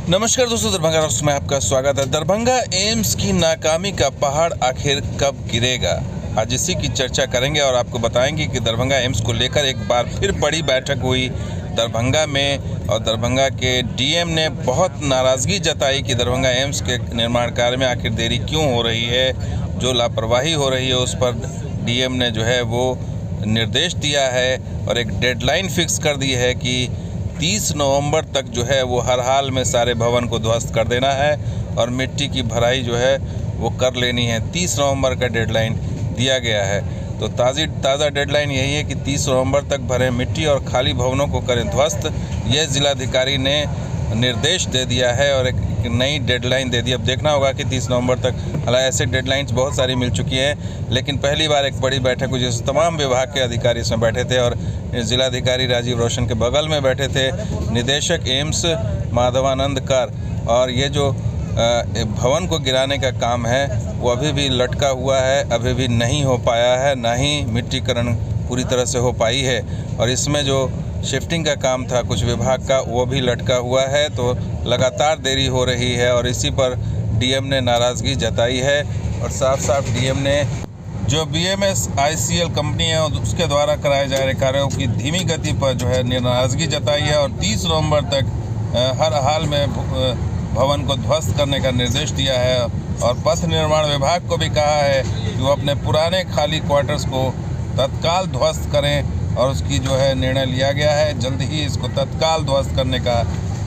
नमस्कार दोस्तों, दरभंगा रॉक्स में आपका स्वागत है। दरभंगा एम्स की नाकामी का पहाड़ आखिर कब गिरेगा, आज इसी की चर्चा करेंगे और आपको बताएंगे कि दरभंगा एम्स को लेकर एक बार फिर बड़ी बैठक हुई दरभंगा में और दरभंगा के डीएम ने बहुत नाराज़गी जताई कि दरभंगा एम्स के निर्माण कार्य में आखिर देरी क्यों हो रही है, जो लापरवाही हो रही है उस पर डीएम ने जो है वो निर्देश दिया है और एक डेडलाइन फिक्स कर दी है कि 30 नवंबर तक जो है वो हर हाल में सारे भवन को ध्वस्त कर देना है और मिट्टी की भराई जो है वो कर लेनी है। 30 नवंबर का डेडलाइन दिया गया है। तो ताज़ी ताज़ा डेडलाइन यही है कि 30 नवंबर तक भरें मिट्टी और खाली भवनों को करें ध्वस्त। यह जिलाधिकारी ने निर्देश दे दिया है और एक नई डेडलाइन दे दी। अब देखना होगा कि 30 नवंबर तक, हालांकि ऐसे डेडलाइंस बहुत सारी मिल चुकी हैं, लेकिन पहली बार एक बड़ी बैठक हुई जिसमें तमाम विभाग के अधिकारी इसमें बैठे थे और जिलाधिकारी राजीव रोशन के बगल में बैठे थे निदेशक एम्स माधवानंद कर। और ये जो भवन को गिराने का काम है वो अभी भी लटका हुआ है, अभी भी नहीं हो पाया है, ना ही मिट्टीकरण पूरी तरह से हो पाई है। और इसमें जो शिफ्टिंग का काम था कुछ विभाग का, वो भी लटका हुआ है। तो लगातार देरी हो रही है और इसी पर डीएम ने नाराज़गी जताई है। और साफ साफ डीएम ने जो बीएमएस आईसीएल कंपनी है उसके द्वारा कराए जा रहे कार्यों की धीमी गति पर जो है नाराज़गी जताई है और 30 नवंबर तक हर हाल में भवन को ध्वस्त करने का निर्देश दिया है। और पथ निर्माण विभाग को भी कहा है कि वो अपने पुराने खाली क्वार्टर्स को तत्काल ध्वस्त करें और उसकी जो है निर्णय लिया गया है जल्द ही इसको तत्काल ध्वस्त करने का।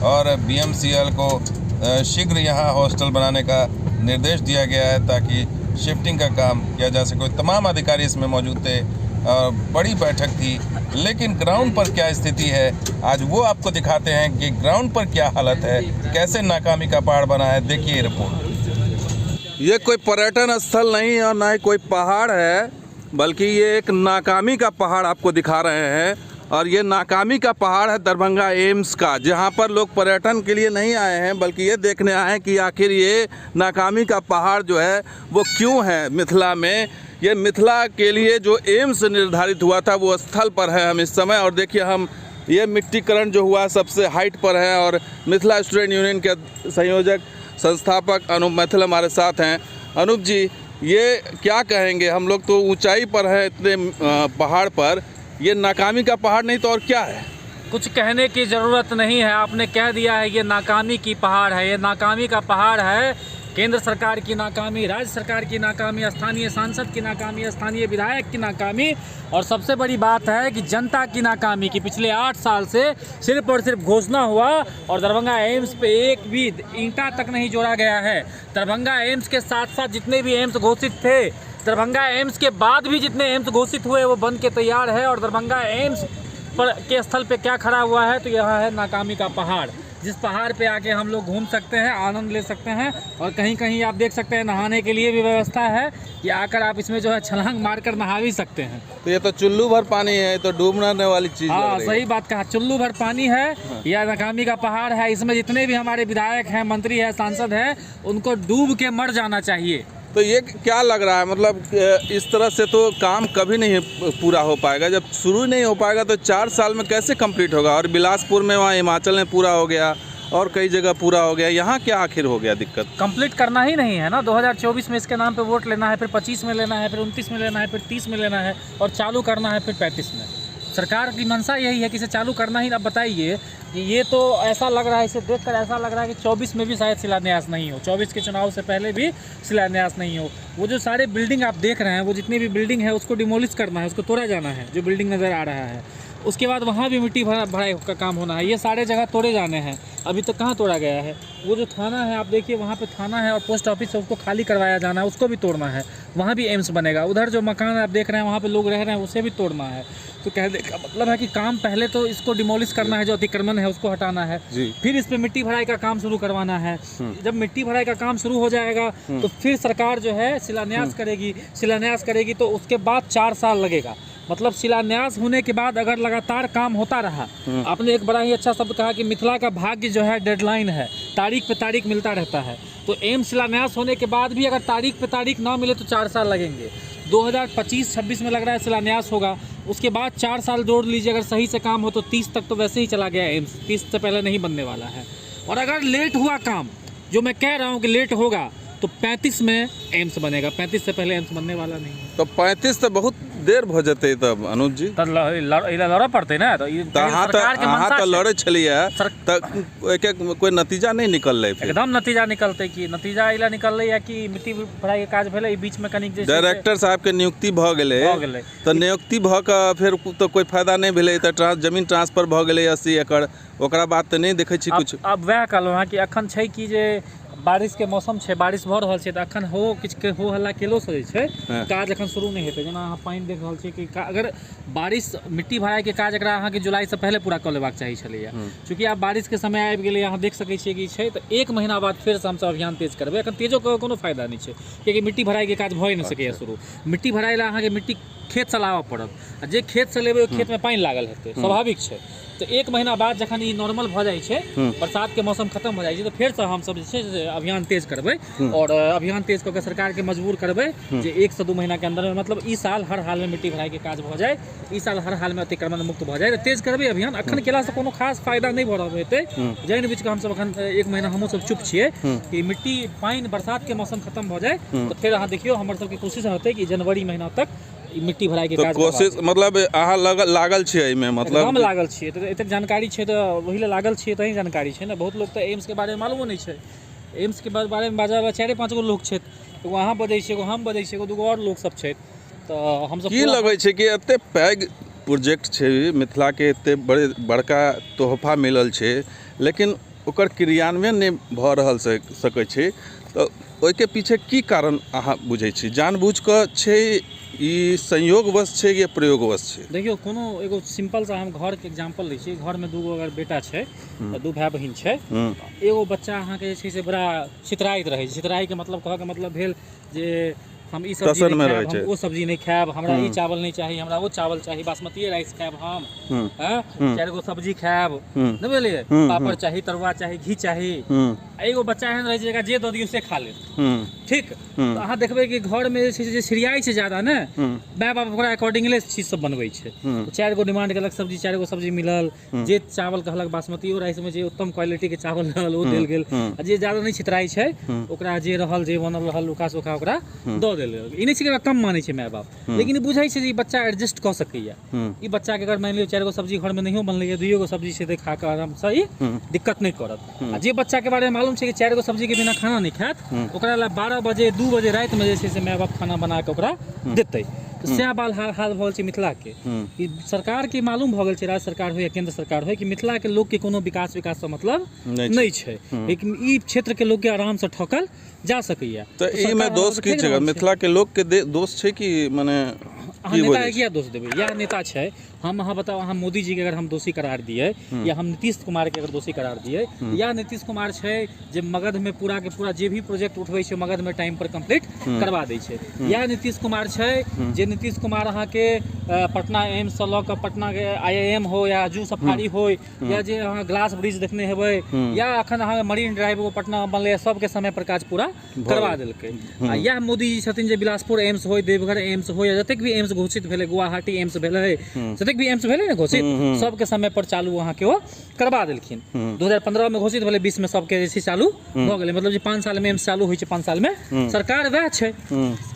और बीएमसीएल को शीघ्र यहाँ हॉस्टल बनाने का निर्देश दिया गया है ताकि शिफ्टिंग का काम किया जा सके। तमाम अधिकारी इसमें मौजूद थे और बड़ी बैठक थी, लेकिन ग्राउंड पर क्या स्थिति है आज वो आपको दिखाते हैं कि ग्राउंड पर क्या हालत है, कैसे नाकामी का पहाड़ बना है। देखिए रिपोर्ट। ये कोई पर्यटन स्थल नहीं है और ना ही कोई पहाड़ है, बल्कि ये एक नाकामी का पहाड़ आपको दिखा रहे हैं। और ये नाकामी का पहाड़ है दरभंगा एम्स का, जहां पर लोग पर्यटन के लिए नहीं आए हैं, बल्कि ये देखने आए हैं कि आखिर ये नाकामी का पहाड़ जो है वो क्यों है मिथिला में। ये मिथिला के लिए जो एम्स निर्धारित हुआ था वो स्थल पर है हम इस समय। और देखिए हम ये मिट्टीकरण जो हुआ सबसे हाइट पर है। और मिथिला स्टूडेंट यूनियन के संयोजक संस्थापक अनूप मैथिल हमारे साथ हैं। अनूप जी, ये क्या कहेंगे, हम लोग तो ऊंचाई पर हैं इतने पहाड़ पर, ये नाकामी का पहाड़ नहीं तो और क्या है? कुछ कहने की ज़रूरत नहीं है, आपने कह दिया है ये नाकामी की पहाड़ है। ये नाकामी का पहाड़ है। केंद्र सरकार की नाकामी, राज्य सरकार की नाकामी, स्थानीय सांसद की नाकामी, स्थानीय विधायक की नाकामी, और सबसे बड़ी बात है कि जनता की नाकामी कि पिछले 8 साल से सिर्फ और सिर्फ घोषणा हुआ और दरभंगा एम्स पे एक भी ईंटा तक नहीं जोड़ा गया है। दरभंगा एम्स के साथ साथ जितने भी एम्स घोषित थे, दरभंगा एम्स के बाद भी जितने एम्स घोषित हुए वो बन के तैयार है। और दरभंगा एम्स पर के स्थल पे क्या खड़ा हुआ है, तो यह है नाकामी का पहाड़, जिस पहाड़ पे आके हम लोग घूम सकते हैं, आनंद ले सकते हैं। और कहीं कहीं आप देख सकते हैं नहाने के लिए भी व्यवस्था है कि आकर आप इसमें जो है छलांग मारकर नहा भी सकते हैं। तो ये तो चुल्लू भर पानी है, तो डूबने वाली चीज़। हाँ, सही बात कहा, चुल्लू भर पानी है। हाँ। यह नाकामी का पहाड़ है। इसमें जितने भी हमारे विधायक हैं, मंत्री हैं, सांसद हैं, उनको डूब के मर जाना चाहिए। तो ये क्या लग रहा है, मतलब इस तरह से तो काम कभी नहीं पूरा हो पाएगा। जब शुरू नहीं हो पाएगा तो 4 साल में कैसे कंप्लीट होगा? और बिलासपुर में, वहाँ हिमाचल में पूरा हो गया और कई जगह पूरा हो गया, यहाँ क्या आखिर हो गया दिक्कत? कंप्लीट करना ही नहीं है ना। 2024 में इसके नाम पे वोट लेना है, फिर 25 में लेना है, फिर 29 में लेना है, फिर 30 में लेना है और चालू करना है फिर 35 में। सरकार की मंशा यही है कि इसे चालू करना ही। अब बताइए कि ये तो ऐसा लग रहा है, इसे देखकर ऐसा लग रहा है कि 24 में भी शायद शिलान्यास नहीं हो, 24 के चुनाव से पहले भी शिलान्यास नहीं हो। वो जो सारे बिल्डिंग आप देख रहे हैं, वो जितनी भी बिल्डिंग है उसको डिमोलिश करना है, उसको तोड़ा जाना है, जो बिल्डिंग नज़र आ रहा है। उसके बाद वहाँ भी मिट्टी भराई का काम होना है। ये सारे जगह तोड़े जाने हैं, अभी तक कहाँ तोड़ा गया है? वो जो थाना है आप देखिए, वहाँ पे थाना है और पोस्ट ऑफिस है, उसको खाली करवाया जाना है, उसको भी तोड़ना है, वहाँ भी एम्स बनेगा। उधर जो मकान आप देख रहे हैं वहाँ पे लोग रह रहे हैं, उसे भी तोड़ना है। तो कहने का मतलब है कि काम पहले तो इसको डिमोलिश करना है, जो अतिक्रमण है उसको हटाना है, फिर इस पर मिट्टी भराई का काम शुरू करवाना है। जब मिट्टी भराई का काम शुरू हो जाएगा तो फिर सरकार जो है शिलान्यास करेगी। शिलान्यास करेगी तो उसके बाद 4 साल लगेगा। मतलब शिलान्यास होने के बाद अगर लगातार काम होता रहा, आपने एक बड़ा ही अच्छा शब्द कहा कि मिथिला का भाग्य जो है डेडलाइन है, तारीख पे तारीख मिलता रहता है। तो एम्स शिलान्यास होने के बाद भी अगर तारीख पे तारीख ना मिले तो 4 साल लगेंगे। 2025-26 में लग रहा है शिलान्यास होगा, उसके बाद 4 साल जोड़ लीजिए, अगर सही से काम हो तो 30 तक तो वैसे ही चला गया एम्स, 30 से पहले नहीं बनने वाला है। और अगर लेट हुआ काम, जो मैं कह रहा हूँ कि लेट होगा, तो 35 में एम्स बनेगा, 35 से पहले एम्स बनने वाला नहीं है। तऽ 35 तऽ बहुत देर भऽ जेतै तब अनुज जी। तऽ लड़ऽ पड़तै ने, तऽ ई तऽ अहाँ तऽ सरकारके अहाँ मंशा तऽ छै। लड़ै छलियै सर- तऽ ओहिके कोइ नतीजा नहि निकललै फेर? एकदम नतीजा निकलतै। कि नतीजा एहि लए निकललै कि मिट्टी भराइके काज भेलै, ई बीचमे कनिक जे छै से डायरेक्टर साहबके नियुक्ति भऽ गेलै। भऽ गेलै। तऽ नियुक्ति भऽ कऽ फेर तऽ कोइ फायदा नहि भेलै, तऽ जमीन ट्रांसफर भऽ गेलै 80 एकड़, ओकरा बाद तऽ नहि देखै छी आब किछु। आब वएह कहलहुँ हँ कि अखन छै कि जे बारिशके मौसम छै, बारिश भऽ रहल छै, तऽ अखन हो किछुके हो हल्ला केलोसँ जे छै काज अखन शुरू नहि हेतै। जेना अहाँ पानि देख रहल छियै कि अगर बारिश मिट्टी भराइके काज एकरा अहाँके जुलाइसँ पहिले पूरा कऽ लेबाक चाही छलैए, चूँकि आब बारिशके समय आबि गेलै, अहाँ देख सकै छियै कि छै, तऽ 1 महीना बाद फेरसँ हमसब अभियान तेज करबै। अखन तेजो कऽ कोनो फायदा नहि छै, कियाकि मिट्टी भराइके काज भए नहि सकैए शुरू। मिट्टी भराइ लए अहाँके मिट्टी खेतसँ लाबऽ पड़त, आ जे खेतसँ लेबै ओहि खेतमे पानि लागल हेतै, स्वाभाविक छै। तऽ 1 महीना बाद जखन ई नॉर्मल भऽ जाइ छै, बरसातके मौसम खतम भऽ जाइ छै, तऽ फेरसँ हमसब जे छै से अभियान तेज करबै और अभियान तेज कऽ के सरकारके मजबूर करबै जे 1 से 2 महीनाके अन्दरमे, मतलब ई साल हर हालमे मिट्टी भराइके काज भऽ जाय, ई साल हर हालमे अतिक्रमण मुक्त भऽ जाय, तऽ तेज करबै अभियान। अखन केलासँ कोनो खास फायदा नहि भऽ रहल हेतै, जानि बुझि कऽ हमसब अखन 1 महीना हमहूँ सब चुप छियै कि मिट्टी पानि बरसातके मौसम खतम भऽ जाय, तऽ फेर अहाँ देखियौ हमर सबके कोशिश रहतै कि जनवरी महीना तक ई मिट्टी भराइके तऽ काज कोशिश मतलब अहाँ लागल छियै एहिमे? एकदम मतलब लागल छियै, तऽ एतेक जानकारी छै तऽ ओहि लए लागल छियै, तहीं जानकारी छै ने। बहुत लोक तऽ एम्सके बारेमे मालूमो नहि छै। एम्सके बारेमे बाजऽ वला 4-5 गो लोक छथि, एगो अहाँ बजै छियै, एगो हम बजै छियै, एगो दूगो आओर लोक सब छथि, तऽ हमसब की लगै छै कि एते पैघ प्रोजेक्ट छै, मिथिलाके एते बड़े बड़का तोहफा मिलल छै, लेकिन ओकर क्रियान्वयन नहि भऽ रहल सकै छै, तऽ ओहिके पीछे की कारण अहाँ बुझै छी? जानबूझ कऽ छै, ई संयोगवश छै या प्रयोगवश छै? देखियौ, कोनो एगो सिंपल सा हम घरके एग्जाम्पल लै छी। घरमे दूगो अगर बेटा छै, तऽ दू भाय बहिन छै, एगो बच्चा अहाँके जे छै से बड़ा छितराइत रहै छै। छितराइके मतलब, कहऽके मतलब भेल जे हम ई सब्जी तसनमे नहि रहै खायब, छै। हम ओ सब्जी नहि खायब, हमरा ई चावल नहि चाही, हमरा ओ चावल चाही, बासमतीये राइस खायब हम, 4 गो सब्जी खायब, नहि बुझलियै, पापड़ चाही, तरुआ चाही, घी चाही। आ एगो बच्चा एहन रहै छै जेकरा जे दऽ दियौ से खा लेत। ठीक, तऽ अहाँ देखबै कि घरमे जे छै से जे छिड़ियाइ छै ज्यादा ने, माय बाप ओकरा अकॉर्डिंगले चीज सब बनबै छै। 4 गो डिमांड केलक सब्जी, 4 गो सब्जी मिलल, जे चावल कहलक बासमतियो राइसमे जे उत्तम क्वालिटीके चावल रहल ओ देल गेल, आ जे ज्यादा नहि छितराइ छै ओकरा जे रहल, जे बनल रहल रूखा सूखा, ओकरा दऽ देल गेल। ई नहि छै कि ओकरा कम मानै छै माय बाप, लेकिन ई बुझै छै जे ई बच्चा एडजस्ट कऽ सकैए। ई बच्चाके अगर मानि लियौ 4 गो सब्जी घरमे नहियो बनलैए, 2 गो सब्जी छै, तऽ खा कऽ आरामसँ ई दिक्कत नहि करत। आ जे बच्चाके बारेमे मालूम छै कि 4 गो सब्जीके बिना खाना नहि खायत, ओकरा लए 12 बजे 2 बजे रातिमे जे छै से माय बाप खाना बना कऽ ओकरा देतै। तऽ सएह बाल हाल भऽ गेल छै मिथिलाके, कि सरकारके मालूम भऽ गेल छै, राज्य सरकार हो या केन्द्र सरकार हो, कि मिथिलाके लोकके कोनो विकास विकाससँ मतलब नहि नहि छै, लेकिन ई क्षेत्रके लोकके आरामसँ ठकल जा सकैए। तऽ एहिमे सरकार दोष अहाँके की ठकि छै? रहल छै। मिथिलाके लोकके दोष छै कि मने अहाँ की नेता वजह के किया दोष देबै? इएह नेता छै। हम अहाँ बताउ, अहाँ मोदी जी के अगर हम दोषी करार दियै या हम नीतीश कुमार के अगर दोषी करार दियै, या नीतीश कुमार छै जे मगध में पूरा के पूरा जे भी प्रोजेक्ट उठबै छै मगध में टाइम पर कंप्लीट करवा दै छै, या नीतीश कुमार छै जे नीतीश कुमार अहाँके पटना एम्स से लऽ कऽ पटना के IIM हो या जू सफारी हो, या जे अहाँ ग्लास ब्रिज देखने हेबै, या अखन अहाँ मरीन ड्राइव एगो पटना बनलै, सबके समय पर काज पूरा करवा देलकै। आ इएह मोदी जी छथिन जे बिलासपुर एम्स होय, देवघर एम्स होय, या जतेक भी एम्स घोषित भेलै, गुवाहाटी एम्स भेलै, जतेक भी एम्स भेलै ने घोषित, सबके समय पर चालू अहाँके ओ करवा देलखिन। 2015 में घोषित भेलै, 20 में सबके जे छै चालू भऽ गेलै। मतलब जे 5 साल में एम्स चालू होइ छै, 5 साल में सरकार वएह छै,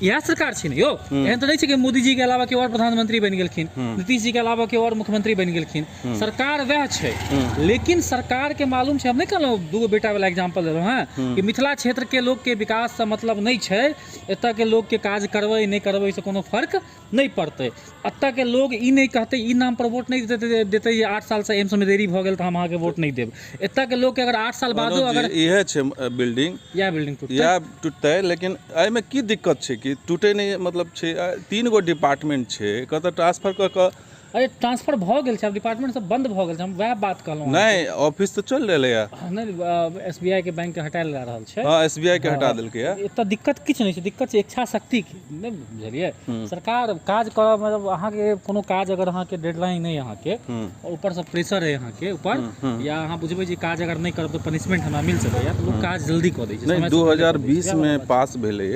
इएह सरकार छै ने यौ। एहन तऽ नहि छै कि मोदी जी के अलावा केओ आओर प्रधानमंत्री बनि गेलखिन, नीतीश जी के अलावा केओ आओर मुख्यमंत्री बनि गेलखिन, सरकार वएह छै। लेकिन सरकार के मालूम छै, हम नहि कहलहुँ दूगो बेटा वाला एग्जाम्पल देलहुँ हँ, कि मिथिला क्षेत्र के लोक के विकास से मतलब नहि छै, एतऽ के लोक के काज करबै नहि करबै से कोनो फर्क नहि पड़तै। एतऽ के लोग ई नहि कहतै, ई नाम पर वोट नहि देतै जे 8 साल से एम्स में देरी भऽ गेल तऽ हम अहाँके वोट नहि देब। एतऽ के लोक के अगर 8 साल बादो अगर इएह छै बिल्डिंग, इएह बिल्डिंग टूटतै, इएह टूटतै, लेकिन एहिमे की दिक्कत छै कि टूटे नहि, मतलब छै 3 गो डिपार्टमेंट छै, कतऽ ट्रांसफर कऽ कऽ? अरे ट्रांसफर भऽ गेल छै, आब डिपार्टमेंट सब बंद भऽ गेल छै, हम वएह बात कहलहुँ। नहि, ऑफिस तऽ चलि रहलै है। नहि, SBI के बैंक के हटायल जा रहल छै। हँ, SBI के हटा देलकै है। एतऽ दिक्कत किछु नहि छै, दिक्कत छै इच्छा शक्ति के, नहि बुझलियै? सरकार काज करऽ, मतलब अहाँके कोनो काज अगर अहाँके डेडलाइन नहि अहाँके, और ऊपरसँ प्रेशर है अहाँके ऊपर, या अहाँ बुझबै जे काज अगर नहि करब तऽ पनिशमेंट हमरा मिल सकैए, तऽ लोक काज जल्दी कऽ दै छै। नहि, 2020 में पास भेलै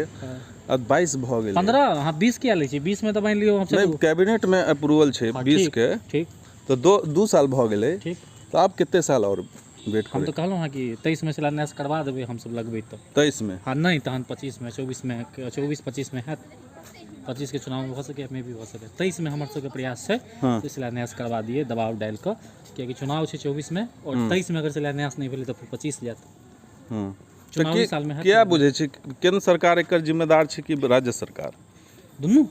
आ 22 भऽ गेलै। 15, अहाँ 20 किया लै छी? 20 में तऽ मानि लियौ हमसब नहि, कैबिनेट में अप्रूवल छै 20 के। ठीक। तऽ 2 साल भऽ गेलै। ठीक। तऽ आब कते साल आओर? वेट हम तऽ कहलहुँ हँ कि 23 मे शिलान्यास करबा देबै हमसब लगबै तऽ। 23 मे? हँ, नहि तहन 25 मे, 24 मे, 24-25 मे हैत। 25 के चुनावमे भऽ सकैए, मे भी भऽ सकैए। 23 मे हमर सबके प्रयास छै जे शिलान्यास करबा दियै दबाव डालि कऽ, कियाकि चुनाव छै 24 मे आओर 23 मे अगर शिलान्यास नहि भेलै तऽ फेर 25 जायत। तऽ चुनावी सालमे हैत। किया बुझै छी, केंद्र सरकार एकर जिम्मेदार छै कि राज्य सरकार? दुनू।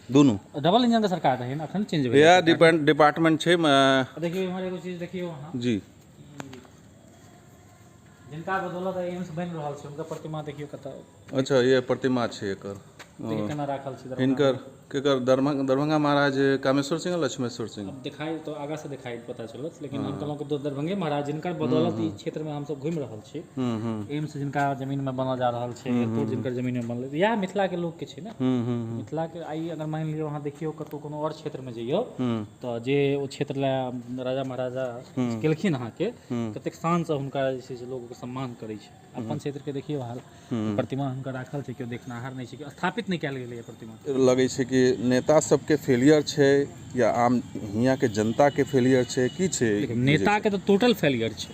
दुनू। डबल इंजनके सरकार रहै ने, अखन चेंज भेलै। इएह डिपार्टमेंट छै देखियौ, इम्हर एगो चीज देखियौ अहाँ। जी। जिनका बदौलत एम्स बनि रहल छै, हुनकर प्रतिमा देखियौ कतऽ। अच्छा, ये प्रतिमा छै एकर। देखियौ केना राखल छै दरभंगा। हिनकर केकर, दरभंगा दरभंगा महाराज कामेश्वर सिंह और लक्ष्मेश्वर सिंह। अब देखाइ तऽ आगाँ से देखाइ पता चलत, लेकिन हम कहलहुँ कि दरभंगे महाराज, जिनकर बदौलत ई क्षेत्रमे हमसब घुमि रहल छी, हम्म हम्म एम्स जिनका जमीनमे बनल जा रहल छै, एयरपोर्ट जिनकर जमीनमे बनलै, इएह मिथिलाके लोकके छै ने। हम्म हम्म मिथिलाके आइ अगर मानि लियौ, अहाँ देखियौ, कतहु कोनो आओर क्षेत्रमे जइयौ तऽ जे ओ क्षेत्र लए राजा महाराजा केलखिन अहाँके, कतेक शानसँ हुनका जे छै से लोग ओकर सम्मान करै छै। अपन क्षेत्रके देखियौ हाल, प्रतिमा हुनकर राखल छै, केओ देखनाहार नहि छै, केओ स्थापित नहि कयल गेलैए प्रतिमा। लगै छै कि नेता सबके फेलियर छै या आम हियाँके जनताके फेलियर छै, की छै? नेताके तऽ टोटल फेलियर छै,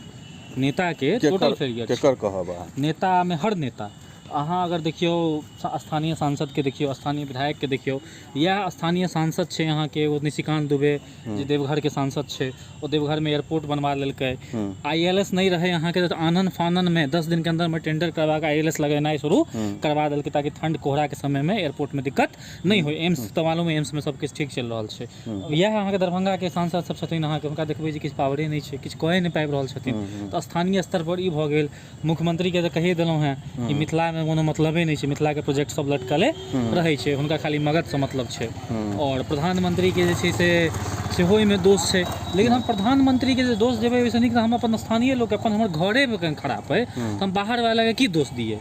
नेताके टोटल फेलियर छै। केकर कहब अहाँ? नेतामे हर नेता, अहाँ अगर देखियौ, स्थानीय सांसदके देखियौ, स्थानीय विधायकके देखियौ। इएह स्थानीय सांसद छै अहाँके एगो निशिकांत दुबे, जे देवघरके सांसद छै, ओ देवघरमे एयरपोर्ट बनवा लेलकै। आईएलएस नहि रहै अहाँके तऽ आनन फाननमे 10 दिनके अन्दरमे टेंडर करवा कऽ आईएलएस लगेनाइ शुरू करवा देलकै, ताकि ठण्ड कोहराके समयमे एयरपोर्टमे दिक्कत नहि होइ। एम्स तऽ मालूम है, एम्समे सब किछु ठीक चलि रहल छै। इएह अहाँके दरभंगाके सांसद सब छथिन अहाँके, हुनका देखबै जे किछु पावरे नहि छै, किछु कए नहि पाबि रहल छथिन। तऽ स्थानीय स्तर पर ई भऽ गेल। मुख्यमंत्रीके तऽ कहिए देलहुँ हेँ कि मिथिलामे कोनो मतलबे नहि छै, मिथिलाके प्रोजेक्ट सब लटकले रहै छै, हुनका खाली मगधसँ मतलब छै। आओर प्रधानमंत्रीके जे छै से सेहो एहिमे दोष छै, लेकिन हम प्रधानमंत्रीके जे दोष देबै, ओहिसँ नीक तऽ हम अपन स्थानीय लोक, अपन हमर घरे खराब अइ तऽ हम बाहर वालाके की दोष दियै?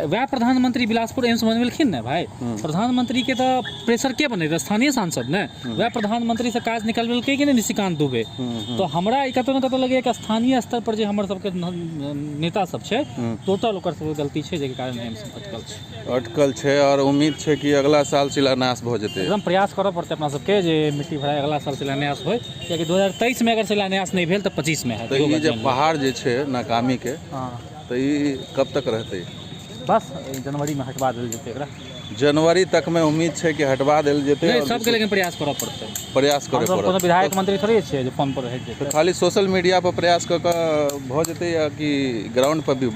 वएह प्रधानमंत्री बिलासपुर एम्स बनबेलखिन ने भाइ। प्रधानमंत्रीके तऽ प्रेशर के बनेतै? स्थानीय सांसद ने। वएह प्रधानमंत्रीसँ काज निकलबेलकै कि नहि निशिकांत दुबे? तऽ हमरा ई कतौ ने कतौ लगैए कि स्थानीय स्तर पर जे हमर सबके नेता सब छै, टोटल ओकर सबके गलती छै, जाहिके कारण एम्स अटकल छै। अटकल छै आओर उम्मीद छै कि अगला साल शिलान्यास भऽ जेतै। एकदम प्रयास करऽ पड़तै अपना सबके जे मिट्टी भराइ अगला साल शिलान्यास होय, कियाकि 2023 मे अगर शिलान्यास नहि भेल तऽ 25 मे हैत। तऽ इहो ई बात जे जानि लिअ। पहाड़ जे छै नाकामीके, तऽ ई कब तक रहतै? बस जनवरीमे हटवा देल जेतै एकरा। जनवरी तकमे उम्मीद छै कि हटवा देल जेतै। नहि आओर सबके लेकिन प्रयास करऽ पड़तै। प्रयास करे हमसब कोनो पड़त। विधायक मंत्री थोड़े छियै जे फोन पर हटि जेतै। तऽ खाली सोशल मीडिया पर प्रयास कऽ कऽ भऽ जेतै या कि ग्राउंड पर भी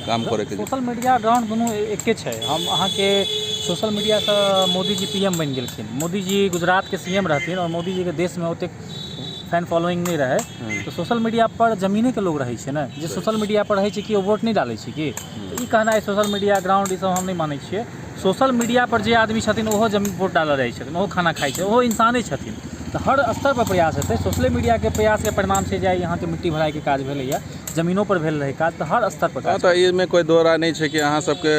काम करैके छै? सोशल मीडिया, ग्राउंड दुनू एके छै। हम अहाँके सोशल मीडियासँ मोदीजी पीएम बनि गेलखिन। मोदीजी गुजरातके सीएम रहथिन आओर मोदीजीके देशमे ओतेक फैन फॉलोइंग नहि रहै। तऽ सोशल मीडिया पर जमीनेके लोग रहै छै ने। जे सोशल मीडिया पर रहै छै कि ओ वोट नहि डालै छै की? तऽ ई कहनाइ सोशल मीडिया, ग्राउंड, ई सब हम नहि मानै छियै। सोशल मीडिया पर जे आदमी छथिन, ओहो जमीन वोट डालऽ रहै छथिन, ओहो खाना खाइ छै, ओहो इंसाने छथिन। तऽ हर स्तर पर प्रयास हेतै। सोशले मीडियाके प्रयासके परिणाम छै जे आइ अहाँके मिट्टी भराइके काज भेलैए, जमीनो पर भेल रहै काज। तऽ हर स्तर पर काज। तऽ एहिमे कोइ दोहरा नहि छै कि अहाँ सबके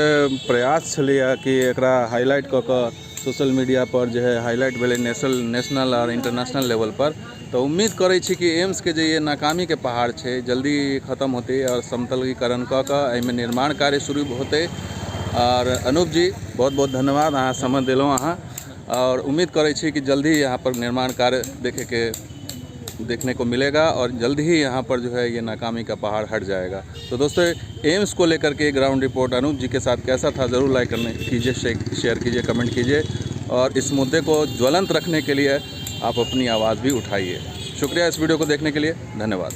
प्रयास छलैए कि एकरा हाईलाइट कऽ कऽ सोशल मीडिया पर जे है हाईलाइट भेलै नेशनल नेशनल आओर इंटरनेशनल लेवल पर। तऽ उम्मीद करै छी कि एम्सके जे ये नाकामीके पहाड़ छै, जल्दी खतम होतै आओर समतलीकरण कऽ कऽ एहिमे निर्माण कार्य शुरू होतै। आओर अनूप जी, बहुत बहुत धन्यवाद, अहाँ समय देलहुँ अहाँ। आओर उम्मीद करै छी कि जल्दी यहाँ पर निर्माण कार्य देखने को मिलेगा और जल्द ही यहाँ पर जो है ये नाकामी का पहाड़ हट जाएगा। तो दोस्तों, एम्स को लेकर के ग्राउंड रिपोर्ट अनूप जी के साथ कैसा था, ज़रूर लाइक करने कीजिए, शेयर कीजिए, कमेंट कीजिए और इस मुद्दे को ज्वलंत रखने के लिए आप अपनी आवाज़ भी उठाइए। शुक्रिया इस वीडियो को देखने के लिए, धन्यवाद।